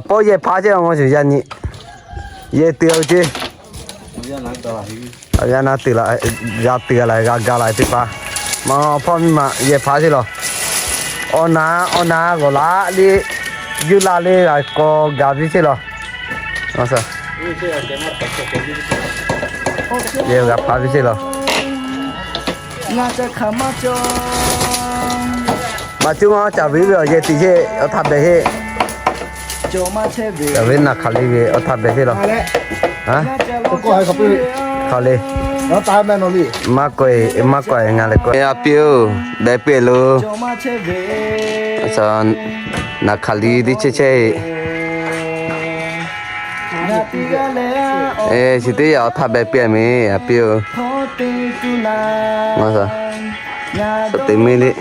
Pawˆ yehˇ hpaˇ ceˇ, awˬ maˇ shuˍ yaˇ nyi, yehˇ te-o ceˇ. G'a na te la, g'a te la, g'a ga la teˇ hpaˍ. Ma hpawˇ miˇ ma yehˇ hpaˇ ceˇ laˬ. Awˬ na, awˬ na g'awˬ laꞈ le, yuˇ laˇ le, g'a k'aw gaˬ piˇ ceˇ laˬ. Yehˇ g'a hpaˇ piˇ ceˇ laˬ. Maꞈ cuˇ ma caˍ ve ve awˬ yehˇ tiꞈ ceˇ, awˬ htaˇ behˬ heˆ. Caˍ ve naˬ hk'aˬ le ve awˬ htaˇ behˬ heˆ laˬ. Hk'aˬ le. Maˇ k'oˆ, maˇ k'oˆ ngaˬ leh k'oˆ. A piˇ-oˬ, behˬ piˇ lo. Naˬ hk'aˬ le teˇ chehˇ chehˇ. Chi teˇ yaꞈ awˬ htaˇ behˬ piˇ-a mehˍ, a piˇ-oˬ. Te mehˍ le.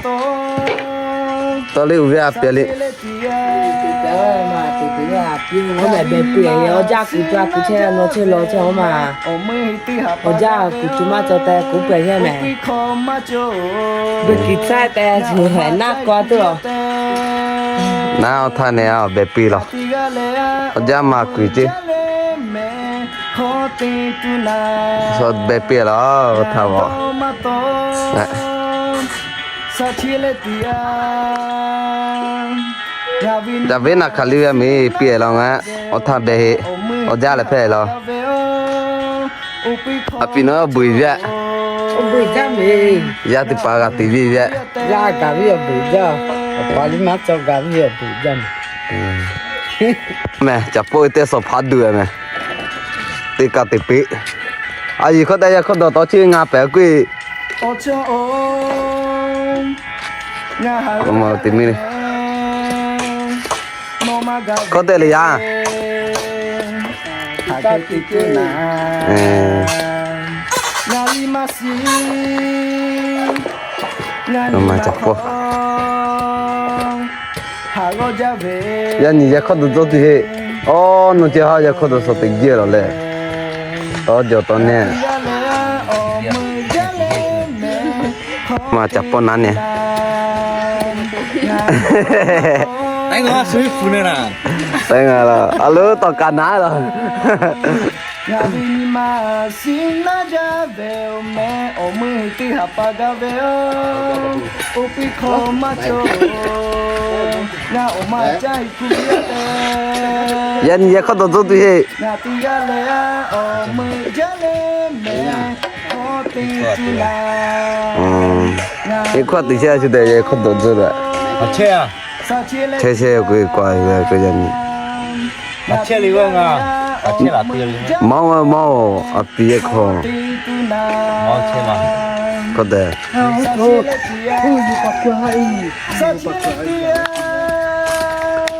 Tawˇ le uˬ ve a piˇ le. Awˬ jaˇ kuˬ tu a kuˬ chehˇ nawˬ chehˇ law chehˇ-oˬ maˬ. Awˬ jaˇ kuˬ tu maˇ cawˬ tehꞈ kuˬ pehˬ chehˇ mehˍ. Beˬ kiˬ caˇ tehꞈ naˆ k'aw tuˬ a. Naˉ awˬ htaˇ nehˬ a behˬ piˇ laˬ. Awˬ jaˇ maˬ kuiˬ ceˇ. Shu behˬ piˇ laˬ awˬ htaˇ a. Caˍ ve naˬ hk'aˬ le ve a mehˍ piˇ laˬ ngaˬ. Awˬ htaˇ behˬ heˆ. Awˬ jaˇ leh hpehˇ laˬ. A piˇ nawˉ buiˬ ve. Yaˇ teˇ hpaˍ g'a te ve ve. Yaˇ gaˬ ve awˬ buiˬ jaˇ. Awˬ pa liˇ maˇ cawˬ gaˬ ve awˬ buiˬ jaˇ mehˍ. Mehˍ, caˍ pawˆ ve teˇ shawˍ hpaˇ duˬ mehˍ. Teˇ kaˇ te piˇ. A yiˬ hkawˇ tehꞈ yaˇ hkawˇ dawˬ tawˇ chi ngaˇ pehˍ k'oˆ-e. Te mehˍ le. Hkawˇ tehꞈ le yaˇ. Yaˇ nyi yehˇ hkawˇ dawˬ tcuhˉ tuˬ heˆ. Awˬ, nawˬ ceh ha yehˇ hkawˇ dawˬ shawˍ teꞈ jehˇ laˬ leh, tawˇ jawˬ tawˇ nehˆ. Maˇ caˍ pawˆ naˉ nehˬ. Teˇ ngaˬ laˬ a loˉ tawˍ kaꞈ naˉ laˬ. Ngaˬ ve nyi ma shiˍ naˉ jaˇ ve-oˬ mehˍ, awˬ meuˇ teˇ haˍ pa gaˇ ve-oˬ. Oˇ piˇ hk'aw maˇ cawˬ-oˬ, ngaˬ awˬ ma caˇ-e kuˬ ve te. Yaˇ nyi yehˇ hkawˇ dawˬ tcuhˉ tuˬ heˆ. Ngaˬ teˇ g'aˇ leh awˬ meuˇ jaˇ le mehˍ, hkawˇ te tuˬ laˬ. Yehˇ hkawˇ teꞈ chehˇ shu tehꞈ yehˇ hkawˇ dawˬ tcuhˉ tuˬ. Chehˇ chehˇ k'oˆ-e k'o, a ve k'o yaˇ nyi. Maˇ-oˬ, maˇ-oˬ, a piˇ yehˇ hkawˇ. Hkawˇ tehꞈ.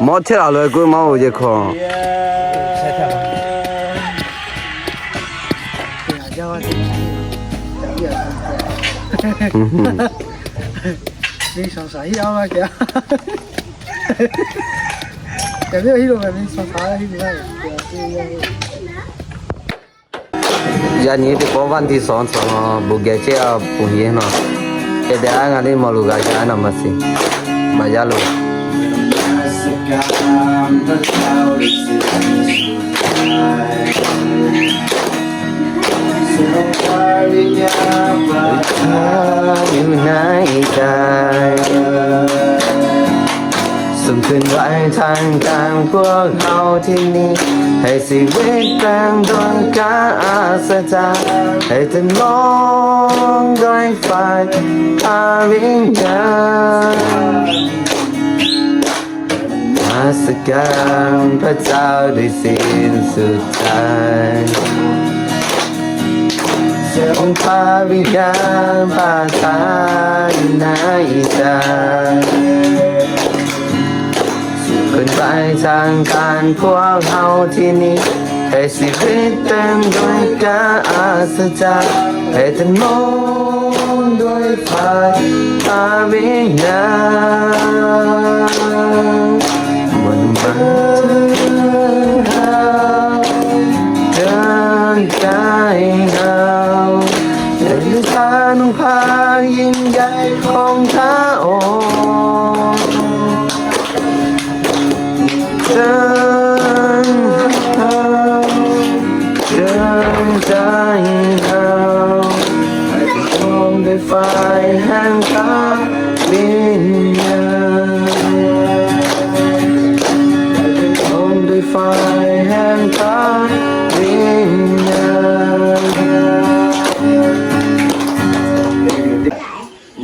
Maˇ chehˇ laˬ loˬ k'oˆ maˇ-oˬ yehˇ hkawˇ. Yaꞈ nyi teˇ pawˆ vaˇ tiˇ shawˍ shawˍ bon geh chehˇ a ponˬ yehˇ nawˬ. Hk'e te a ngaˬ teˇ mawˬ lo g'a yaˇ nawˬ maˇ shiˍ. Maˇ yaˇ lo. United. ส่งคืนไว้ทางทางพวกเราที่นี่ ให้ชีวิตเต็มด้วยการอัศจรรย์ ให้เธอมองด้วยไฟปริญญา นมัสการพระเจ้าด้วยเสียงสุดท้าย ส่งพระวิญญาณประทานในใจ ขึ้นไปทางการพวกเราที่นี่ ให้ชีวิตเต็มด้วยการอัศจรรย์ ให้เธอมองด้วยไฟปริญญา วันมาเธอเดินกายเรา ในฤทธานุภาพยิ่งใหญ่ของพระองค์ เธอ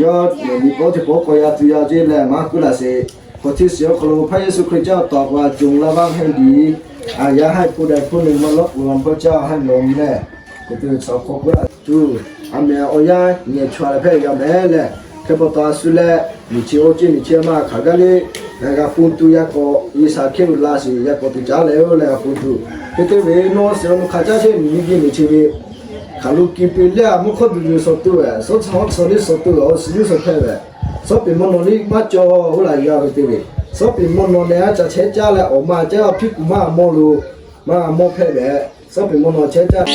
Yawˇ nyi paw teˇ paw k'awꞈ yaꞈ tuˬ yaꞈ ceˇ leh maˇ kuˉ laˬ sheˍ. Hk'aw htiˇ shiˍ awˬ hk'aw lo Hpaˇ Yeˍsuˆ Hkriꞈ caˇ awˬ tawˍ k'o a cuˬ la vaˇ hk'e diˍ, a yaˇ haˉ hpu daꞈ hpu neˬ maˇ lawˉ k'o, a hpawˇ caˇ haˉ lawˬ meh leh, hk'e te ve tcuh hk'aw k'oˆ laˇ tuˬ, a meh awˬ yanˇ ngeh chaweh leh hpehˇ g'a meh leh, hk'e pa taw a shu leh miˬ chi oˇ ceˇ miˬ chi maˇ hk'aˬ gaˇ le, g'a pun tuˬ yaˇ k'awꞈ G'uiˬsha hkehˇ uˬ la sheˍ, yaˇ k'awꞈ tuˬ caˉ leh oˇ leh g'a pun tuˬ. Hk'e te ve nawˬ shiˍ awˬ nu hk'aˬ caˇ sheˍ miˬ nyi ve miˬ chi ve hk'aˬ lo ki pe leh a mvuhˇ hk'awˇ duˬ duˬ suhˍ tuˬ ve, suhˉ tcuh suhˍ liˇ suhˍ tuˬ ve, awˬ shiˍ liˇ suhˍ hpehˇ ve, suhˉ peˍ mvuhˇ naw liˇ maˇ cawˬ oˇ laꞈ g'a ve te ve, suhˉ peˍ mvuhˇ naw leh a caˬ chehˇ caˇ leh awˬ ma caˇ a hpiˇ kuˬ maˇ mawˇ lo maˇ mawˇ hpehˇ ve, suhˉ peˍ mvuhˇ naw chehˇ caˇ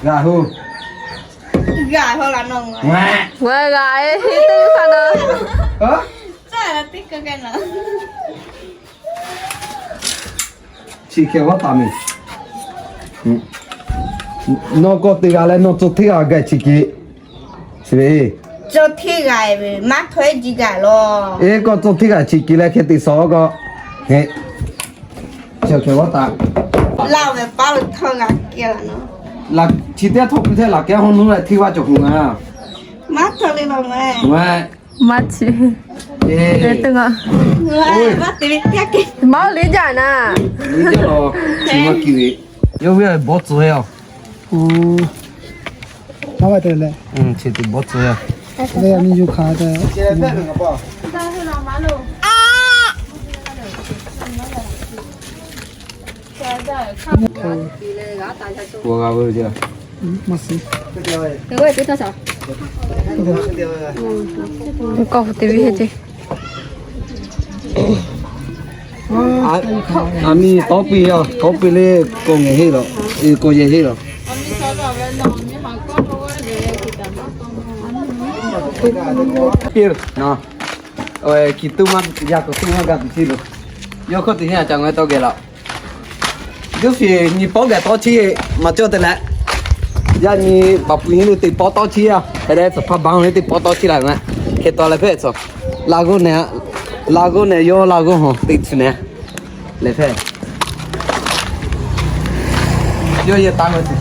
G'a hui. G'a hui laˬ nawˬ. Ngaˬ g'a e, teˇ g'aˇ na. Chi hk'e g'awˇ taˍ miˬ. Nawˬ k'awꞈ te g'a leh nawˬ tcuh hteˇ g'a gaˬ chi ke. Chi ve, tcuh hteˇ g'a ve maˇ htawˇ ji g'a laˬ. Eˬ, k'awꞈ tcuh hteˇ g'a chi ke leh hk'e te shawˍ k'o. Chi hk'e g'awˇ taˍ. Laˇ ve paˉ lo htawˇ g'a kehˬ laˬ nawˬ. Chi teˇ htawˇ k'o hteˇ laˬ kehˬ hawˉ nuˇ leh hteˇ vaˇ cawˬ hu ngaˬ. Maˇ htawˇ le laˬ meh. Maˇ chi. Maˇ te ve teˇ g'aˇ. Maˇ liˇ jaˇ na. Liˇ jaˇ laˬ. Chi maˇ kiˇ ve. Yawˇ ve bawˇ tcuh e a. Chi te bawˇ tcuh e a. Leh a nyi yuˬ hk'aˬ te. G'a ve a. K'awꞈ te ve he ce. A nyi tawˇ piˇ a, tawˇ piˇ le, k'awꞈ ngeh heˆ laˬ, k'awꞈ yehˬ heˆ laˬ. Piˇ na. Kiˬ tuˇ maˇ yaˇ k'o tuˇ maˇ gaˇ tuˬ tiˉ loˬ. Yawˇ hkawˇ teꞈ heˆ a ca ngaˬ hui tawˇ geh laˬ. Yuˇ fiˍ nyi pawˆ geh tawˇ chi maˇ cawˇ te leh. Yaˇ nyi paˍ pu nyi lo teˇ pawˆ tawˇ chiˇ a, hk'e te tcuhˬ hpaˇ ba hawˬ le teˇ pawˆ tawˇ chiˇ la ve. Hk'e taw leh hpehꞈ tcuhˬ, laˇ g'oˇ nehˬ, laˇ g'oˇ nehˬ yawˇ laˇ g'oˇ hawˬ teˇ tcuhˬ nehˬ leh hpehꞈ. Yawˇ yehˬ taˍ ve tcuhˬ.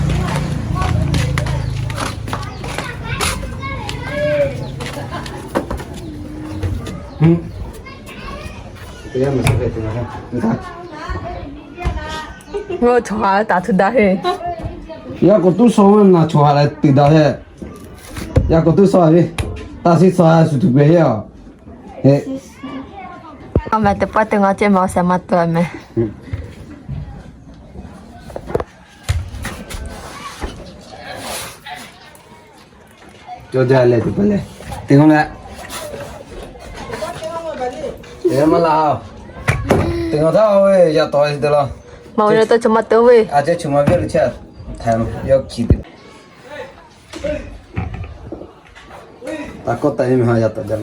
Yaˇ k'o tuˉ shaw ve naˬ chaw ha leh teꞈ daꞈ ve. Yaˇ k'o tuˉ shaw ve, taˇ shiˍ shaw ha shuˍ tuˬ pehˬ ve a. Awˬ meh teˇ pawˆ teˇ ngaw ceh ma awˬ shehˍ ma tawˆ meh. Cawˇ jaˇ leh teˇ pawˆ leh, teˇ ngaw leh, teˇ maˇ la, teˇ ngaw htaˇ ve yaꞈ tawˍ te la. Ma ve tawˇ chaw ma tawˆ ve, a ceh chaw ma ve lo chehˇ, htaꞈ yawˇ hkiˬ te. Taˇ kawˆ taiˍ ve meh ha yaꞈ tawˍ jaˇ.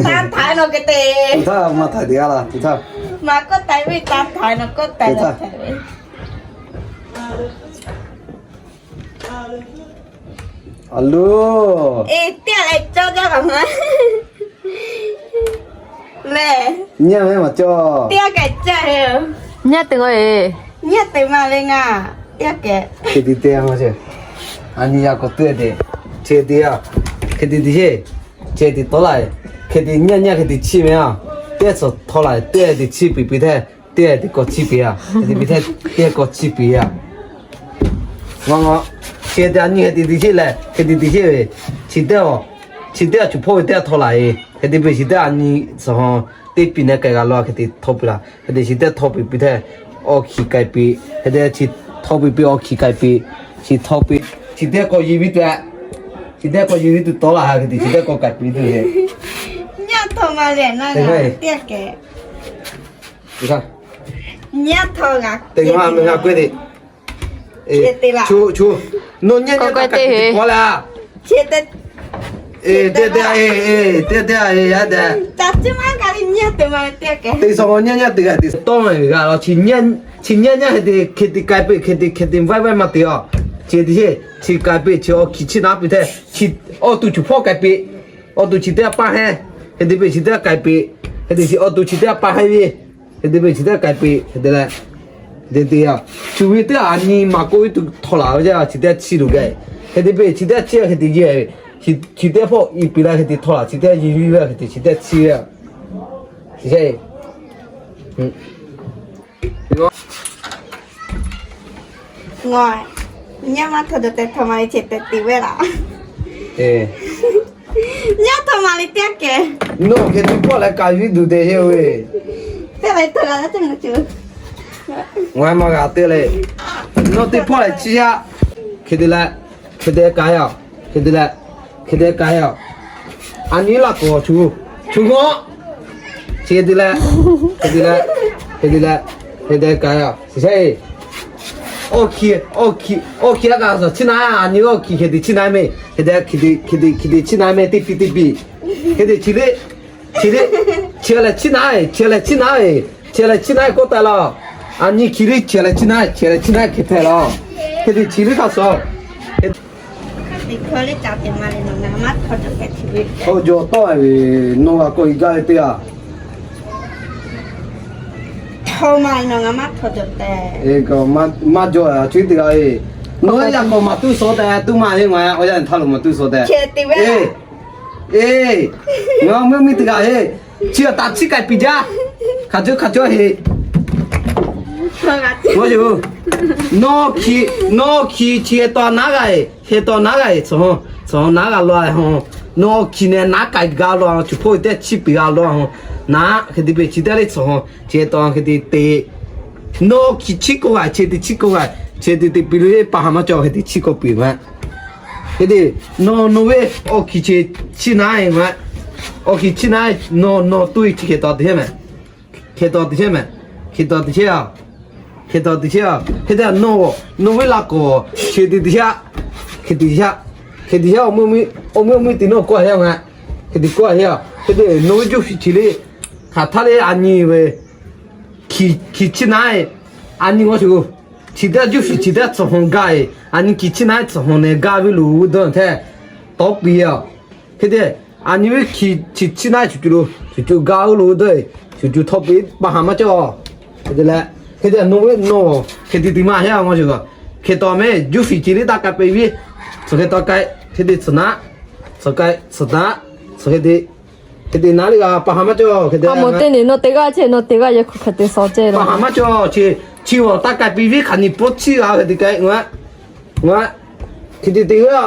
Taˇ htaiˍ nawˬ hk'e te. Tuˬ htaˇ maˇ htaiˍ teˇ g'aˇ la tuˬ htaˇ. Maˇ kawˆ taiˍ ve taˇ htaiˍ nawˬ kawˆ taiˍ la htaiˍ ve. A lo. Eˬ, teˇ g'aˇ leh cawˇ jaˇ kaꞈ ma lehˬ. Nyi meh maˇ cawˇ. Teˇ g'aˇ kehˬ caˇ ve. Nyi teꞈ ngaˬ e. Nyi teꞈ ma le ngaˬ. Teˇ g'aˇ kehˬ. Hk'e te teˇ g'aˇ maˇ cawˇ. A nyi yaˇ k'o teˇ g'aˇ te. Chi teˇ g'aˇ. Hk'e te te sheˍ. Chi te tawˆ la e. Hk'e te nyi nyi hk'e te chiˇ meh a. Teˇ g'aˇ tcuhˬ htawˇ la e teˇ g'aˇ te chiˇ piˍ piˍ htaˇ. Teˇ g'aˇ te k'awꞈ chiˇ piˍ a. Hk'e te piˍ htaˇ teˇ g'aˇ k'awꞈ chiˇ piˍ a. Ngaˬ ngaˬ, chi teˇ g'aˇ nyi hk'e te te sheˍ leh, hk'e te te sheˍ ve, chi teˇ g'aˇ, chi teˇ g'aˇ cuˬ hpawˇ ve teˇ g'aˇ htaw laˬ e, hk'e te piˇ chi teˇ g'aˇ nyi suhˍ hawˬ teˇ piˇ nehˬ k'ai g'a law hk'e te htaw piˇ laˇ, hk'e te chi teˇ g'aˇ htaw piˇ piˇ htaˇ, awˬ hkiˬ k'ai piˇ, hk'e te chi htaw piˇ piˇ awˬ hkiˬ k'ai piˇ, chi htaw piˇ, chi teˇ g'aˇ k'awꞈ yeˬ piˇ tuˬ, chi teˇ g'aˇ k'awꞈ yeˬ piˇ tuˬ tawˆ la ha hk'e te chi teˇ g'aˇ k'awꞈ k'ai piˇ tuˬ he. Nyi htaw ma le na, teˇ g'aˇ kehˬ. Nyi htaw g'a teˇ g'aˇ meh g'a k'oˆ te. Chu chu, nawˬ nyi nyi k'ai te k'awꞈ la. Teˇ teˇ, teˇ teˇ, yaˇ dehꞈ. Teˇ suhˍ nyi nyi teˇ g'aˇ te tawˇ ma g'a la, chi nyi nyi hk'e te hk'e te k'ai piˇ hk'e te hk'e te vaiˇ vaiˇ maˇ te a. Chi te sheˍ, chi k'ai piˇ chi awˬ hkiˬ chiˇ naˉ piˇ htaˇ, chi awˬ to cuˬ hpawˇ k'ai piˇ, awˬ to chi teˇ g'aˇ paˇ hehnˇ, hk'e te piˇ chi teˇ g'aˇ k'ai piˇ, hk'e te chi awˬ to chi teˇ g'aˇ paˇ hehnˇ ve. Hk'e te piˇ chi teˇ g'aˇ k'ai piˇ hk'e te leh, te te a, cuˬ ve teˇ g'aˇ a nyi maˇ k'oˆ ve tuˬ htaw laˬ ve yaˇ chi teˇ g'aˇ chiˇ tuˬ geh, hk'e te piˇ chi teˇ g'aˇ chiˇ hk'e te yeˬ, chi teˇ g'aˇ hpawˇ i piˇ la hk'e te htaw laˬ chi teˇ g'aˇ yeˬ ve hk'e te chi teˇ g'aˇ chiˇ ve a. Chi sheˍ. Ngaˬ, nyaˇ maˇ htaw jaw tehꞈ htaw ma le ceh tehꞈ te ve laˬ. Nyaˇ htaw ma le teˇ g'aˇ kehˬ. Nawˬ hk'e teˇ pawˆ leh ka viˉ duˬ te sheˍ ve. Teˇ g'aˇ leh htaw g'a laˇ teˇ maˇ cawˬ. Ngaˬ maˇ g'a te le. Nawˬ teˇ pawˆ leh chiˇ yaˇ. Hk'e te leh, hk'e te ka yaˇ. Hk'e te leh, hk'e te ka yaˇ. A nyi laˇ k'awꞈ chu, chu g'awˇ. Chi te leh, hk'e te leh, hk'e te leh, hk'e te ka yaˇ. Chi sheˍ. Awˬ hkiˬ, awˬ hkiˬ, awˬ hkiˬ a kaꞈ suhˍ chiˇ na, a nyi awˬ hkiˬ hk'e te chiˇ na meh. Hk'e te, hk'e te, hk'e te, hk'e te chiˇ na meh teˇ piˇ teˇ piˇ. Hk'e te chi le, chi le, chi leh chiˇ na e, chi leh chiˇ na e, chi leh chiˇ na e k'oˆ taˍ laˇ. A nyi hkiˬ le chi leh chiˇ na, chi leh chiˇ na hk'e hpehꞈ laˇ. Hk'e te chi le hk'a suhˍ. Hk'e te hk'e le ca te ma le nawˬ ngaˬ maˇ htaw jaw tehꞈ htaw jaw tawˆ ve, nawˬ g'a k'oˆ iˉ gaˇ ve teˇ g'aˇ. Htaw ma le nawˬ ngaˬ maˇ htaw jaw tehꞈ. Maˇ jaw a chi teˇ g'aˇ e. Nawˬ yaˇ k'awꞈ maˇ tuˉ suh tehꞈ, tuˉ maˇ heˆ, ngaˬ awˬ yaˇ htaˇ lo maˇ tuˉ suh tehꞈ. Eˬ, ngaˬ meuˇ miˇ teˇ g'aˇ heˆ. Chi a taꞈ chiˇ k'ai piˇ jaˇ. Hk'a cawˇ hk'a cawˇ heˆ. Nawˬ hkiˬ, nawˬ hkiˬ chi hk'e taw naˉ g'a e, hk'e taw naˉ g'a e, tcuhˍ, tcuhˍ naˉ g'a law e ha. Nawˬ hkiˬ nehˬ naˉ k'ai g'a law, cuˬ hpawˇ teˇ chiˇ piˇ g'a law ha. Naˉ hk'e te piˇ chi teˇ g'aˇ le tcuhˍ, chi hk'e taw hk'e te te. Nawˬ hkiˬ chiˇ k'oˆ g'a, chi te chiˇ k'oˆ g'a, chi te te piˇ lo e pa ha maˇ cawˬ hk'e te chiˇ k'oˆ piˇ ma. Hk'e te, nawˬ, nawˬ ve awˬ hkiˬ chi, chiˇ na e ma. Awˬ hkiˬ chiˇ na e, nawˬ, nawˬ tuˬ e chi hk'e taw te sheˍ meh. Hk'e taw te sheˍ meh. Hk'e taw te sheˍ a. Hk'e taw te sheˍ a. Hk'e te nawˬ, nawˬ ve laꞈ k'awꞈ chi te te sheˍ a. Hk'e te sheˍ a. Hk'e te sheˍ a, awˬ meuˇ, awˬ meuˇ awˬ meuˇ te nawˬ k'oˆ a heˆ a ngaˬ. Hk'e te k'oˆ a heˆ a. Hk'e te nawˬ ve juˇ chi le. Hk'aˬ htaˇ le a nyi ve hkiˬ, hkiˬ chiˇ na e. A nyi g'awˇ chi g'o. Chi teˇ juˇ fiˍ chi teˇ tsuhꞈ hawˬ gaˇ e, a nyi kiˬ chi naˉ tsuhꞈ hawˬ neh gaˇ ve loˬ dawˇ hteˇ, tawˉ piˇ e a. Hk'e te, a nyi ve kiˬ chi chi naˉ shuˍ cuˬ lo shuˍ cuˬ gaˇ oˇ lo dawˇ e, shuˍ cuˬ htawˇ piˇ pa haˍ maˇ cawˇ. Hk'e te leh, hk'e te nawˬ ve nawˬ hk'e te te maˇ heˆ a ngaw shuˍ. Hk'e taw mehˍ juˇ fiˍ chi liˇ taˇ k'ai piˇ viˉ, tsuhꞈ hk'e taw k'ai, hk'e te tsuhꞈ naˉ, tsuhꞈ k'ai tsuhꞈ naˉ, tsuhꞈ hk'e te, hk'e te naˉ liˇ g'a pa haˍ maˇ cawˇ. Hk'e te a moˍ teˇ nyi nawˬ te g'aˇ chehˇ, nawˬ te g'aˇ yehˬ hk'aˬ hk'e te shawˍ ceh pa haˍ maˇ cawˇ. Chi, chi g'awˬ taˇ k'ai piˇ viˉ hk'aˬ nyi pawˆ chiˇ g'a hk'e te k'ai ngaˬ, ngaˬ, hk'e te te g'a.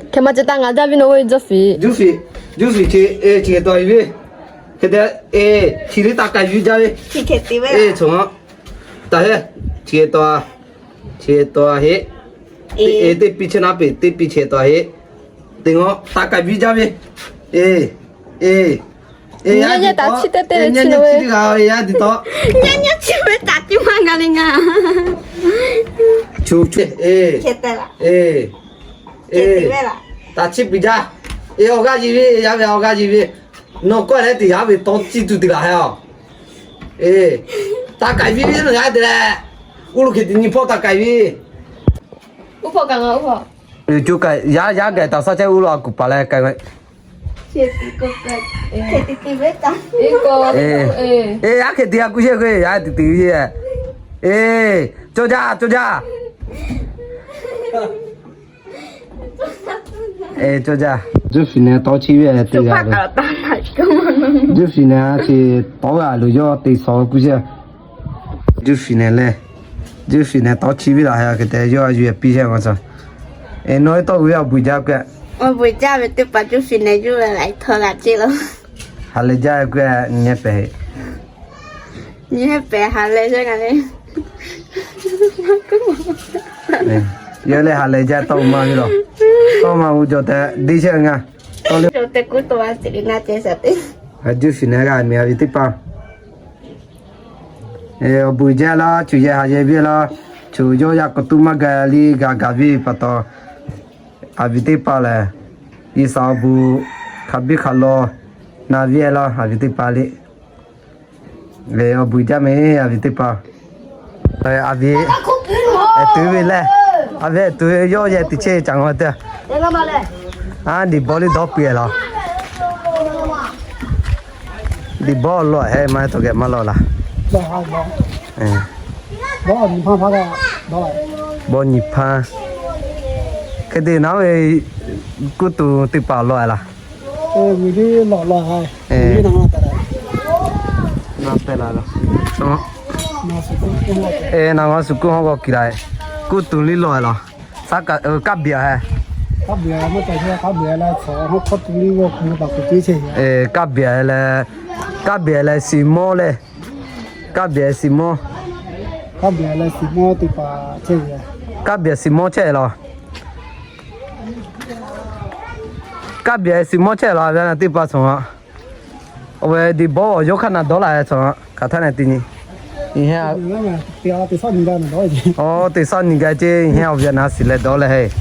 Hk'e maˇ ceh taˇ ngaˬ jaˇ viˉ nawˬ ve juˇ fiˍ. Juˇ fiˍ, juˇ fiˍ chi, e, chi hk'e taw e viˉ. Hk'e te, e, chi liˇ taˇ k'ai viˉ jaˇ ve. E, tsuhꞈ, taˇ heˆ, chi hk'e taw, chi hk'e taw heˆ. E, teˇ piˇ chehˇ naˉ peˍ, teˇ piˇ chi hk'e taw heˆ. Teˇ ngaw taˇ k'ai viˉ jaˇ ve. E, e, e, yaˇ nyi taˍ chiˇ teˇ teˇ ve chi lo ve. Yaˇ nyi chi ve taˍ chiˇ maˇ g'a le ngaˬ. Chu chu, e, e, e, taˍ chiˇ piˇ jaˇ. E, awˬ g'aˇ ji ve, yaˇ ve awˬ g'aˇ ji ve. Nawˬ kawˆ leh teˇ yaˇ ve tawˇ ciˇ tuˬ teˇ g'aˇ heˆ a. E, taˇ k'ai viˉ viˉ nawˬ yaˇ te leh, uˉ lo hk'e te nyi hpawˇ taˇ k'ai viˉ. Uˉ hpawˇ kaꞈ ngaˬ uˉ hpawˇ. Uiˍ co kaꞈ yaˇ yaˇ gaˬ taˍ shaˉ chehˇ uˉ lo a kuˬ paˍ leh k'ai ve. E, yaˇ hk'e te g'a kuˇ shehˇ k'o yaˇ te te ve. E, cawˇ jaˇ cawˇ jaˇ. E, cawˇ jaˇ. Juˇ fiˍ neh tawˇ chiˇ ve teˇ g'aˇ le. Juˇ fiˍ neh chi tawˇ g'a loˬ yawˇ te shawˍ kuˇ shehˇ. Juˇ fiˍ neh le, juˇ fiˍ neh tawˇ chiˇ ve laˬ hk'e te yawˇ a yuˬ piˇ shehˇ ma shaˍ. E, nawˬ e tawˇ g'uiˬ ve awˬ bvuhꞈ jaˇ k'o. Awˬ bvuhꞈ jaˇ ve teˇ hpaˍ juˇ fiˍ neh juˇ ve laꞈ htawˇ g'a ceˇ lo. Ha lehˬ jaˇ k'o nyi hpehꞈ heˆ. Nyi hpehꞈ ha lehˬ jaˇ g'a le. Yawˇ lehˬ ha lehˬ jaˇ tawˇ maˇ ve laˬ. Tawˇ maˇ g'uˇ jawˬ tehꞈ deˇ shehˆ ngaˬ. Tawˇ le. Juˇ fiˍ neh g'a miˬ a ve teˇ hpaˍ. Awˬ bvuhꞈ jaˇ laˇ, cuˬ yehˬ haˍ yehˬ ve laˇ, cuˬ yawˇ yaˇ k'awꞈ tuˉ maˇ gaˬ le gaˬ gaˬ ve pa taw, a viˬ teˇ hpaˍ lehˬ, G'uiˬsha awˬ bvuhꞈ hk'a biˇ hk'a law na ve laˇ, a viˬ teˇ hpaˍ le. Awˬ bvuhꞈ jaˇ mehˍ a viˬ teˇ hpaˍ. A viˬ tuˬ ve lehˬ, a viˬ tuˬ ve yawˇ yehˬ teꞈ chehˇ caꞈ ngaw te. A, diˬ bawˇ liˇ dawˇ peuˬ e laˬ. Diˬ bawˇ lawˬ heˆ maˇ heˆ tawˬ geh maˇ lawˬ laˬ. Bawˇ nyi hpaˇ. Hk'e te naˉ ve kuˇ tuˬ teˇ hpaˍ lawˬ e laˬ. Naˉ ngaw suˍ kuˇ hawˉ g'aw kiˬ la, kuˇ tuˬ liˇ lawˬ e laˬ. Kaˇ biˍ he. Kaˇ biˍ leh, kaˇ biˍ leh shiˍ mawˇ leh, kaˇ biˍ leh shiˍ mawˇ. Kaˇ biˍ shiˍ mawˇ chehˇ laˬ. Kaˇ biˍ shiˍ mawˇ chehˇ laˬ ve na teˇ hpaˍ tcuhˬ. Awˬ ve diˬ bawˇ awˬ yawˇ hk'aˇ na dawˇ laˬ e tcuhˬ. Hk'aˬ htaˇ na te nyi. Teˇ shaˉ nyi gaˇ ceˇ, heˆ awˬ viˉ na shiˍ leh dawˇ leh he.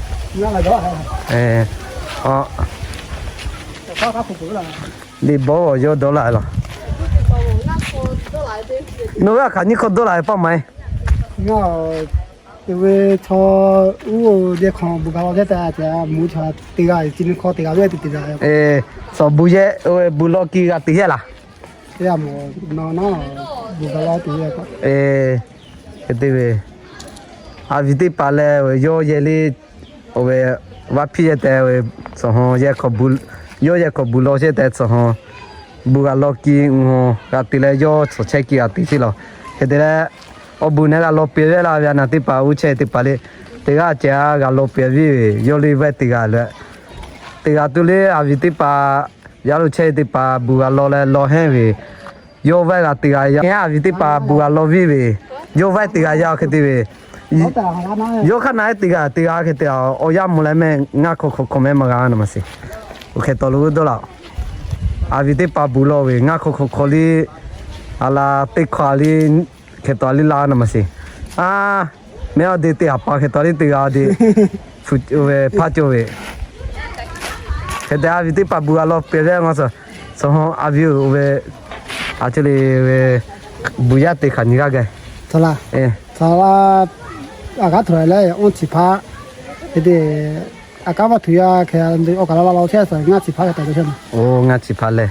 Diˬ bawˇ awˬ yawˇ dawˇ laˬ e laˬ. Nawˬ ve a hk'aˬ nyiˇ hk'awꞈ dawˇ laˬ e paˆ maˍ e. Chaw uˉ yehˬ hk'aw bvuhꞈ g'a law teˇ taꞈ mvuhˇ chaw teˇ g'aˇ, chi nyiˇ hk'awꞈ teˇ g'aˇ ve teˇ teˇ g'aˇ. Sawꞈ bvuhꞈ yehˬ bvuhꞈ law ki g'a te hehˉ laˬ. Bvuhꞈ g'a law te hehˉ k'o, te ve, a viˬ teˇ hpaˍ leh yawˇ yehˬ le, oˇ ve, vaˇ hpiˇ yehˬ tehꞈ ve, tcuhˬ hawˬ, yawˇ yehˬ hk'aw bvuhꞈ law chehˇ tehꞈ tcuhˬ hawˬ, bvuhꞈ g'a law ki, g'a te leh yawˇ tcuhˬ chehˇ ki g'a te chehˇ laˬ. Hk'e te leh, awˬ bvuhꞈ neh g'a law peuˬ ve laˇ ve a naˬ teˇ hpaˍ, uˉ chehˇ teˇ hpaˍ le, teˇ g'aˇ ceh a g'a law peuˬ ve, yawˇ le vaˇ teˇ g'aˇ le, teˇ g'aˇ tuˬ le a viˬ teˇ hpaˍ, yaˇ lo chehˇ teˇ hpaˍ bvuhꞈ g'a law leh law hehnˇ ve, yawˇ vaˇ g'a teˇ g'aˇ yaˇ a viˬ teˇ hpaˍ bvuhꞈ g'a law viˇ ve, yawˇ vaˇ teˇ g'aˇ yaˇ hk'e te ve, yawˇ hk'aˇ na teˇ g'aˇ teˇ g'aˇ hk'e te, awˬ yanˇ mvuh leh mehˆ ngaˇ hk'awꞈ hk'awꞈ hk'awꞈ mehˆ maˇ g'a na maˬ sheˍ. Oˇ hk'e taw lo dawˇ laˬ. A viˬ teˇ hpaˍ bvuhꞈ law ve ngaˇ hk'awꞈ hk'awꞈ hk'awꞈ le, a la teˇ hkawˇ a le, hk'e taw a le laˇ na maˬ sheˍ. A, mehˆ awˬ de teˇ hpaˍ hk'e taw le teˇ g'aˇ awˬ de, hpaˇ cawˬ ve, hk'e te a viˬ teˇ hpaˍ bvuhꞈ g'a law peuˬ ve ngaw suhˍ. Tcuh haw a viˉ oˬ ve, a cuˇ le ve, buˬ yaˇ te hk'aˬ nyi g'aˇ geh. Tcuh la, tcuh la, a kaˉ htoꞈ leh awˇ ciˍ hpaˇ, hk'e te, a kaˉ maˇ htoꞈ yaˇ hk'e, awˬ kaˬ la la la chehˇ suhˍ ngaˇ ciˍ hpaˇ hk'e te ve chehˇ ma. Oˬ, ngaˇ ciˍ hpaˇ leh,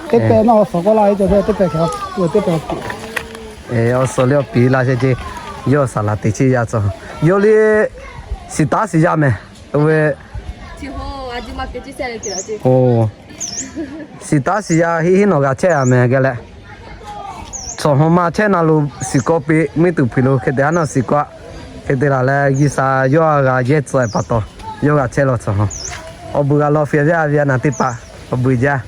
teˇ pehˍ naˇ awˬ suhˍ k'oˆ laˇ ve cawˬ ve teˇ pehˍ hk'e, teˇ pehˍ awˬ suhˍ le awˬ piˍ la chehˇ ce. Yawˇ saˍ laˍ te chehˇ yaˇ tcuh, yawˇ le, shiˍ taˉ shiˍ yaˇ mehˍ. Oˬ ve, shiˍ taˉ shiˍ yaˇ heˆ heˆ nawˬ g'a chehˇ a mehˍ geh leh, tcuh haw ma chehˇ na lo shiˍ kawˆ piˇ, mvuhˇ tuˬ hpui lo hk'e te haˉ nawˬ shiˍ kawˆ, hk'e te laˬ leh G'uiˬ sha yawˇ g'a yehˇ tcuh pa taw, yawˇ g'a chehˇ law tcuh haw. Awˬ buˬ g'a law feꞈ ve a ve a naˍ teˇ hpaˍ, awˬ buˬ jaˇ.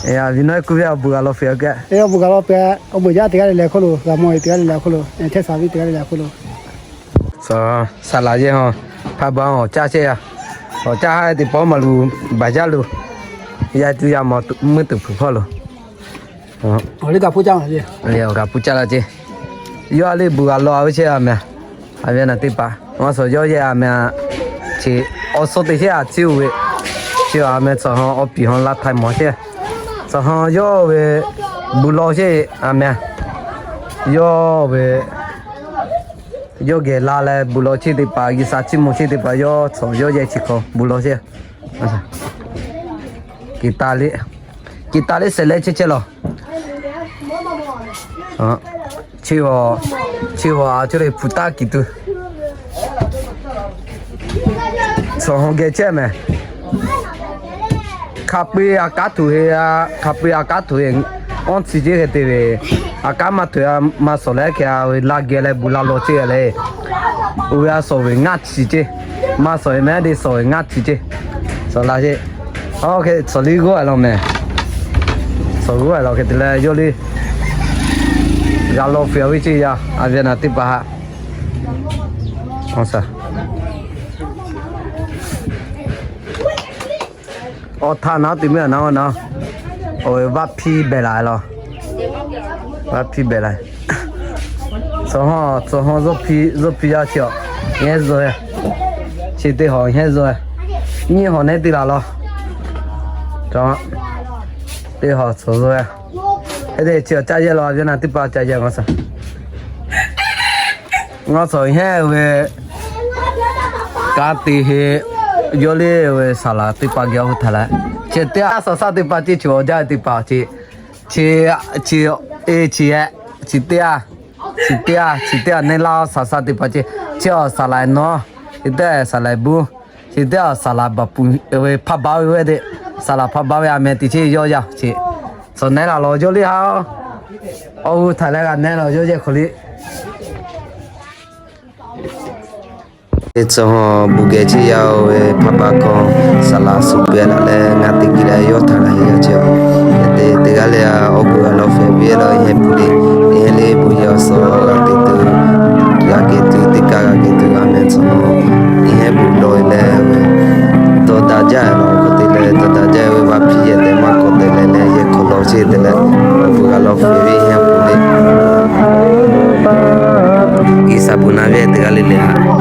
A viˉ nawˉ kuˇ ve awˬ buˬ g'a law feꞈ a kehˉ. Awˬ buˬ g'a law feꞈ, awˬ buˬ jaˇ teˇ g'aˇ le leh hk'oˆ lo, g'a mawˬ ve teˇ g'aˇ le leh hk'oˆ lo, chehˇ shaˍ ve teˇ g'aˇ le leh hk'oˆ lo. Saˍ laˍ yehˇ haw, hpaˇ baˬ awˬ caˇ chehˇ yaˇ. Awˬ caˇ haˉ teˇ pawˆ maˬ luˬ baˬ jaˇ lo, yaˇ tuˬ yaˇ mawˬ mvuhˇ tuˬ hpui hpawˇ lo. Awˬ kaˍ hpu caˇ la ce. Yawˇ a le buˬ g'a law a ve chehˇ a mehˍ. A ve a naˍ teˇ hpaˍ, ngaˬ suhˍ yawˇ yehˇ a mehˍ a. Chi awˬ suhˍ teˇ chehˇ a ciˇ oˬ ve, chi a mehˍ tcuh haw awˬ piˍ haw la htaiˍ mawˬ chehˇ. Tcuh haw yawˇ ve buˬ law chehˇ a mehˍ. Yawˇ ve, yawˇ geh la leh buˬ law chehˇ teˇ hpaˍ, G'uiˬ sha chiˇ mvuh chehˇ teˇ hpaˍ, yawˇ tcuh yawˇ yehˇ chi hk'aw buˬ law chehˇ. Kiˬ taˍ le, sehˍ leh chehˇ chehˇ law. Chi, chi a cuˇ le hpu taˇ kiˬ tuˬ. Tcuh haw geh chehˇ mehˍ. Hk'a peu-eˬ a kaˉ htoꞈ he, hk'a peu-eˬ a kaˉ htoꞈ he, awˇ chi ceˇ hk'e te ve, a kaˉ maˇ htoꞈ a maˇ suhˍ leh hk'e a ve la geh leh buˬ la law chehˇ le. Oˇ ve a suhˍ ve ngaˇ chi ceˇ, maˇ suhˍ ve mehˉ de suhˍ ve ngaˇ chi ceˇ. Suhˍ la ceˇ. Oˇ hk'e tcuh liˇ g'awˇ a law mehˍ. Suhˍ g'awˇ a law hk'e te leh yawˇ le g'a law feꞈ ve ceˇ yaˇ a ve a naˍ teˇ hpaˍ haꞈ. Awˬ htaꞈ naˉ te mehˍ a naˉ a naˉ. Oˇ ve vaˇ hpiˇ behˬ la law. Vaˇ hpiˇ behˬ la. Tcuh haw, tcuh haw zuhˆ hpiˇ, zuhˆ hpiˇ yaˇ chi a, yehˇ zuhˆ, chi teˇ hawˬ yehˇ zuhˆ, nyiˇ hawˬ nehˉ te la law. Teˇ hawˬ tcuh zuhˆ, hk'e te chi awˬ caˇ yehˇ law a ve a naˍ teˇ hpaˍ caˇ yehˇ ngaˬ suhˍ. Ngaˬ suhˍ heˆ ve, ka te he, yawˇ le ve saˍ laˍ teˇ hpaˍ geh awˬ hu htaꞈ leh, chi teˇ a saˍ saˍ teˇ hpaˍ ceˇ, chi awˬ jaˇ ve teˇ hpaˍ ceˇ, chi, chi, e chi e, chi teˇ a, chi teˇ a, chi teˇ a neˇ laˇ saˍ saˍ teˇ hpaˍ ceˇ, chi awˬ saˍ laˍ nawˉ, chi teˇ a saˍ laˍ buˇ, chi teˇ a saˍ laˍ baˬ puˬ ve hpaˇ baˬ ve ve te, saˍ laˍ hpaˇ baˬ ve a mehˍ teˇ cheˇ yawˇ yaˇ ceˇ, tcuh nehˉ la law yawˇ le ha, awˬ hu htaꞈ leh g'a nehˉ law yawˇ yehˇ hk'aw le. Tcuh haw buˬ geh chehˇ yaˇ oˇ ve hpaˇ baˬ hkawˇ saˍ laˍ suhˍ pehˍ laˬ leh ngaˬ te kiˇ leh yawˇ htaꞈ g'a yehˇ yaˇ ceˇ. Hk'e te teˇ g'aˇ le a awˬ buˬ g'a law feꞈ ve leh yehˇ puˬ le, yehˇ le buˬ yaˇ suhˍ g'a kehˬ tuˬ, g'a kehˬ tuˬ teˇ kaˇ g'a kehˬ tuˬ g'a mehˍ tcuh haw, yehˇ buˬ law leh, tawˇ daꞈ jaˇ law k'oˆ te leh tawˇ daꞈ jaˇ ve vaˇ hpiˇ yehˇ tehꞈ maˇ k'awꞈ te leh leh yehˇ hk'aw law chehˇ te leh, awˬ buˬ g'a law feꞈ ve yehˇ puˬ le. G'uiˬ sha puˬ na ve teˇ g'aˇ le le haꞈ.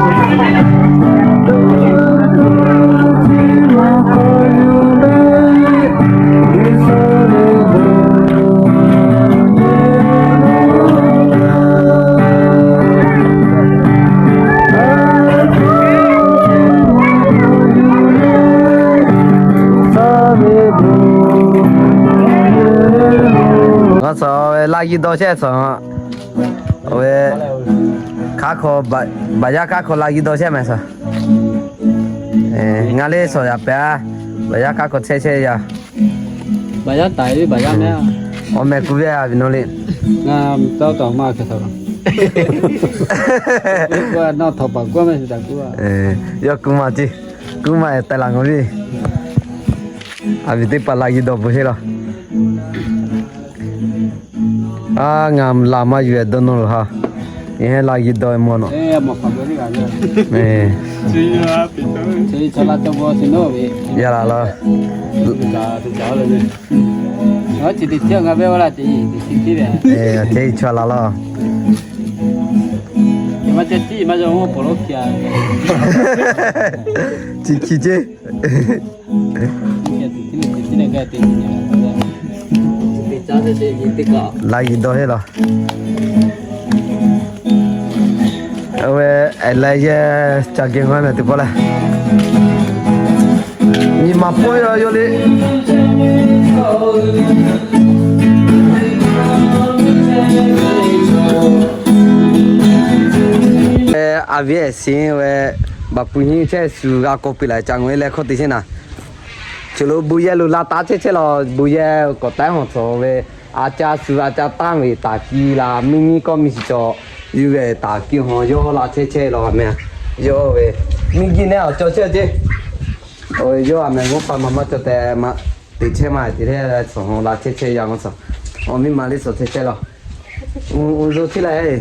Ngaˬ suhˍ ve laˇ yiˇ dawˇ chehˇ suhˍ, oˇ ve hk'aˇ hk'aw, baˬ yaˇ hk'aˇ hk'aw laˇ yiˇ dawˇ chehˇ mehˍ suhˍ. Ngaˬ le suhˍ yaꞈ pehˍ, baˬ yaˇ hk'aˇ hk'aw chehˇ chehˇ yaˇ. Baˬ yaˇ taiˍ ve baˬ yaˇ mehˍ. Awˬ mehˍ kuˬ ve a viˉ nawˉ le. Ngaˬ tawˇ tawˍ maˇ hk'e htaꞈ nawˬ htawnˍ paˍ kuˉ mehˍ taˍ kuˉ. Yawˇ kuˉ maˇ ceˇ, kuˉ maˇ ehˍ taiˍ laˬ ngaˬ ve. A viˉ teˇ hpaˍ laˇ yiˇ dawˇ bvuhꞈ heˆ law. A, ngaˬ laˬ maˇ yuˬ e dawˇ nawˇ lo ha. Yehˇ laˇ yiˇ dawˇ e mawˇ nawˬ. Yaˇ laˬ law. Chi teˇ chaw laˬ law. Chi hkiˬ ceˇ. Laꞈ yiˍ dawˇ heˆ laˬ. Oˇ ve, aˬ leh yehˇ ca geh ngaˬ meh teˇ pawˆ leh, nyi ma hpawˇ yaw yaw le. Aˬ viˉ ehˍ siˍ ve, baˬ puˍ nyiˇ chehˇ shu g'a k'oˆ piˇ laˬ ca ngaˬ e leh hkawˇ te chehˇ naˍ. Chi lo bon yehˇ lo la taˉ chehˇ chehˇ laˬ, bon yehˇ k'awꞈ taiˉ hawˬ tcuh ve, aˬ ca shu aˬ ca tanˇ ve taˍ kiˇ la, miˇ nyiˇ kawˇ miˇ shiˍ cawˬ, yuˬ ve taˍ kiˇ hawˬ yawˇ la chehˇ chehˇ laˬ meh. Yawˇ ve miˇ nyiˇ nehˉ awˬ cawˬ chehˇ ceˇ. Oˇ ve yawˇ aˬ meh g'uˇ pa ma maˇ cawˬ tehꞈ ma, teꞈ chehˇ ma teꞈ leh tcuh hawˬ la chehˇ chehˇ yaˇ g'aˇ suh. Awˬ miˇ ma liˇ suh chehˇ chehˇ laˬ. Uˬ, uˬ, zo chehˇ laˬ e.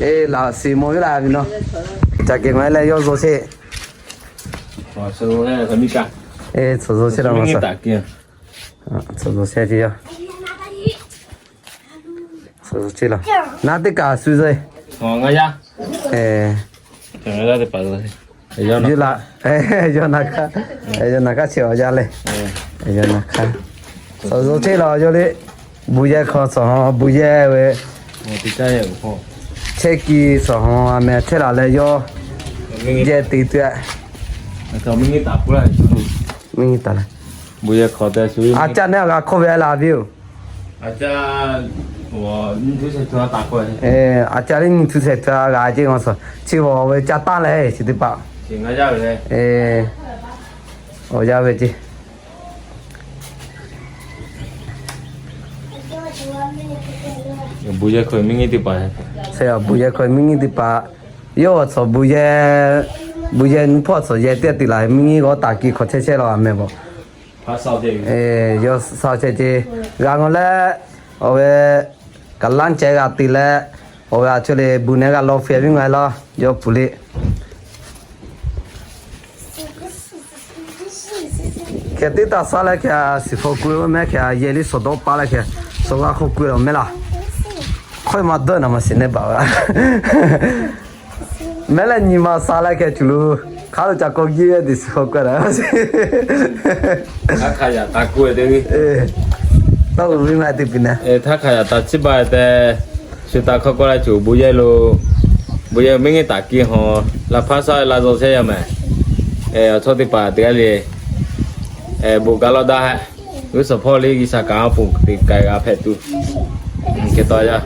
Eˬ, laꞈ shiˍ mawˬ ve laˬ ve naw. Ca kehˬ ma leh yawˇ zo chehˇ. Eˬ, tcuh zo chehˇ laˬ ma suh. Tcuh zo chehˇ ceˇ yaˇ. Tcuh zo chehˇ laˬ. Naˉ teˇ kaꞈ shu zo e. Eˬ, yuˬ laˬ. Yawˇ na hkaˇ, yawˇ na hkaˇ chi awˬ yaˇ le. Yawˇ na hkaˇ. Tcuh zo chehˇ laˬ yawˇ le. Bon yehˇ hk'aw tcuh hawˬ bon yehˇ ve chehˇ kiˇ tcuh hawˬ aˬ meh chehˇ laˬ leh yawˇ yehˇ te tuˬ. Miˇ nyiˇ taˍ le. Aˬ ca nehˉ g'a hk'oˆ ve laˬ ve yoˬ. Aˬ ca liˇ nyi htu shehˍ htaˇ g'a ceˇ g'aˇ suh chi awˬ ve ca tanˇ leh chi teˇ hpaˍ. Awˬ yaˇ ve ceˇ. Bon yehˇ hk'aw miˇ nyiˇ teˇ hpaˍ, yawˇ awˬ tcuh bon yehˇ, bon yehˇ nyiˇ hpawˇ tcuh yehˇ teˇ te laˬ miˇ nyiˇ g'awˇ taˍ kiˇ hk'awꞈ chehˇ chehˇ laˬ aˬ meh bawˬ. Yawˇ sha chehˇ ceˇ. G'a ngaw leh, awˬ ve kaꞈ laˇ ceh g'a te leh, awˬ ve a chu le bon nehˉ g'a law feh viˉ ngaˬ e laˇ yawˇ puˬ le. Hk'e teˇ taˇ sha leh hk'e a shiˍ hk'aw k'oˆ ve mehˉ hk'e a yehˇ liˇ suhˍ dawˇ paˇ leh hk'e suhˍ g'a hk'aw k'oˆ ve awˬ mehˉ laˬ. Hk'aw e ma dawˇ naˍ ma shiˍ nehˉ baˬ ve. Mehˉ leh nyi ma sha leh hk'e cuˬ lo hk'a lo ca k'awꞈ giˇ ve teꞈ shiˍ hk'aw k'oˆ ve. Tawˇ uiˍ ve maˇ te piˬ na. Htaˇ hk'a yaꞈ taˍ ciˇ ba te, shu taˍ hk'aw k'oˆ la cuˬ bon yehˇ lo, bon yehˇ miˇ nyiˇ taˍ kiˇ hawˬ la hpaˇ shaˉ la zaw chehˇ yaˇ mehˍ. Awˬ chawˇ teˇ hpaˍ teˇ g'aˇ le, bon gaˬ lawˇ daˇ hehꞈ, g'uˇ suhˍ hpawˇ liˇ G'uiˬsha kaꞈ a poˬ teꞈ k'ai g'a hpehꞈ tuˬ. Hk'e taw yaˇ